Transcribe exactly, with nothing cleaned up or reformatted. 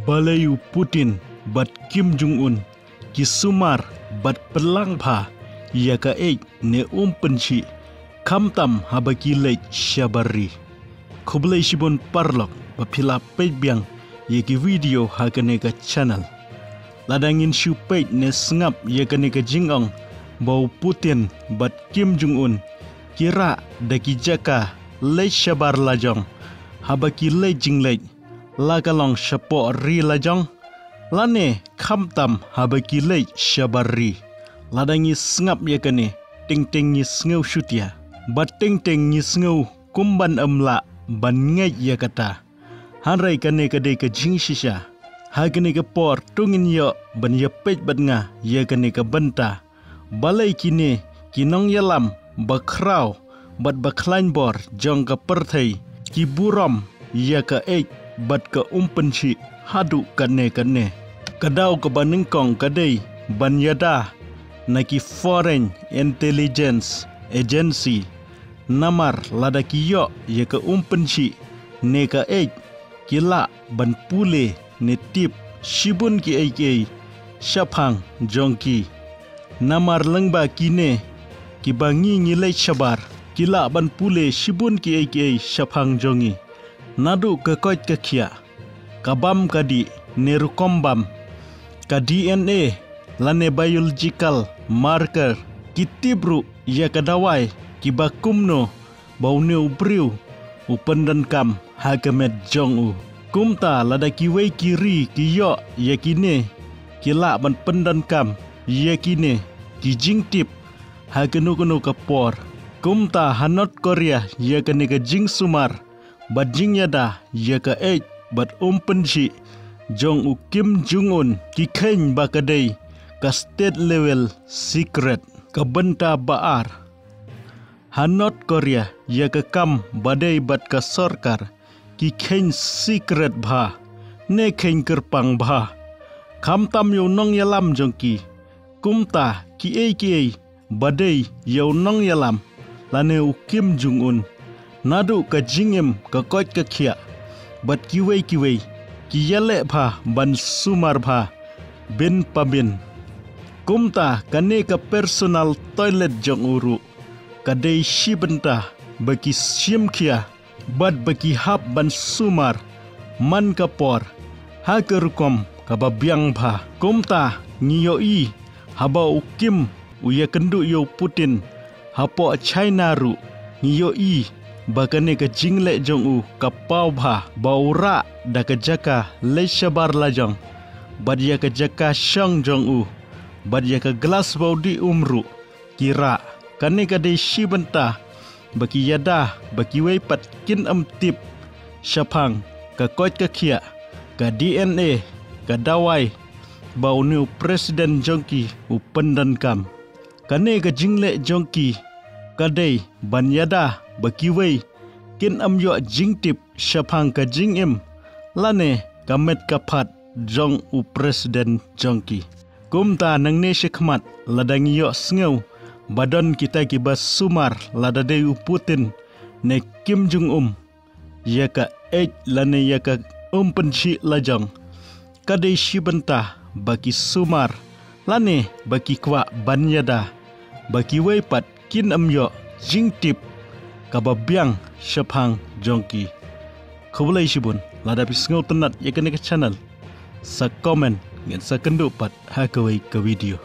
Balei u Putin bad Kim Jong Un ki sumar bad pynlang bha ïa ka eit ne umpynshih, khamtam haba ki leit shabar ri? Khublei shibun paralok ba phi la peit biang ïa ki video ha kane ka channel. Lada ngin shu peit ne sngap ïa kane ka jingong ba u Putin bad Kim Jong Un ki rah da ki jaka leit shabar lajong haba ki leit jingleit, la ka long shapoh ri lajong lane khamtam haba ki leit shabar ri. Lada ngi sngap ïa kane, teng teng ngi sngew shutia bad teng teng ngi sngew kum ban ym lah ban ngeit ïa kata. Hynrei kane ka dei ka jingshisha. Ha kane ka por to ngin ïoh ban ïapeit bad nga ïa kane ka bynta. Balei kine ki nongïalam bakhraw bad bakhlaiñ bor jong ka pyrthei ki burom ïa ka eit bad ka umpynshih haduh katne katne? Ka daw kaba nyngkong ka dei ban ïada na ki Foreign Intelligence Agency, namar lada ki ïoh ïa ka umpynshih ne ka eit, ki lah ban pule ne tip shibun kiei kiei shaphang jong ki. Namar lyngba kine kiba ngi ngi leit shabar, ki lah ban pule shibun kiei kiei shaphang jong ngi, naduh ka koit ka khiah, ka bam ka dih ne rukom bam, ka D N A lane biological marker, ki tip ruh ïa ka dawai kiba kumno ba une u briew u pyndonkam ha ka met jong u. Kumta lada kiwei ki ri ki ïoh ïa kine, ki lah ban pyndonkam ïa kine ki jingtip ha kano kano ka por. Kumta ha North Korea ïa kane ka jingsumar bad jingïada ïa ka eit bad umpynshih jong u Kim Jong Un ki kheiñ ba ka dei ka state level secret. Ka bynta ba ar, ha North Korea ïa ka kam ba dei bad ka sorkar ki kheiñ secret bha ne kheiñ kyrpang bha, khamtam ïa u nongïalam jong ki. Kumta kiei kiei ba dei ïa u nongïalam lane u Kim Jong Un, naduh ka jingim ka koit ka khiah bad kiwei kiwei, ki ïaleh bha ban sumar bha bin pa bin. Kumta kane ka personal toilet jong u ruh ka dei shi bynta ba ki shim khia bad ba ki hap ban sumar man ka por ha ka rukom kaba biang bha. Kumta ngi ïohi haba u Kim u ïakynduh ïa u Putin hapoh China ruh, ngi ïohi ba kane ka jingleh jong u ka paw bha, ba u rah da ka jaka leit shabar lajong bad ïa ka jaka shong jong u bad ïa ka glass ba u dih um ruh ki rah. Kane ka dei shi bynta ba ki ïada ba kiwei pat kin ym tip shaphang ka koit ka khiah, ka D N A, ka dawai ba une u president jong ki u pyndonkam. Kane ka jingleh jong ki ka dei ban ïada ba kiwei kin ym ïoh jingtip shaphang ka jingim lane ka met ka phad jong u president jong ki. Kumta nangne shakhmat lada ngi ïohsngew ba don kita kiba sumar lada dei u Putin ne Kim Jong Un ïa ka eit lane ïa ka umpynshih lajong, ka dei shi bynta ba ki sumar lane ba ki kwah ban ïada ba kiwei pat kin ym ïoh jingtip kaba biang shaphang jong ki. Khublei shibun, lada phi sngewtynnat ïa kane ka channel, sa comment, ngin sa kynduh pat ha kawei ka video.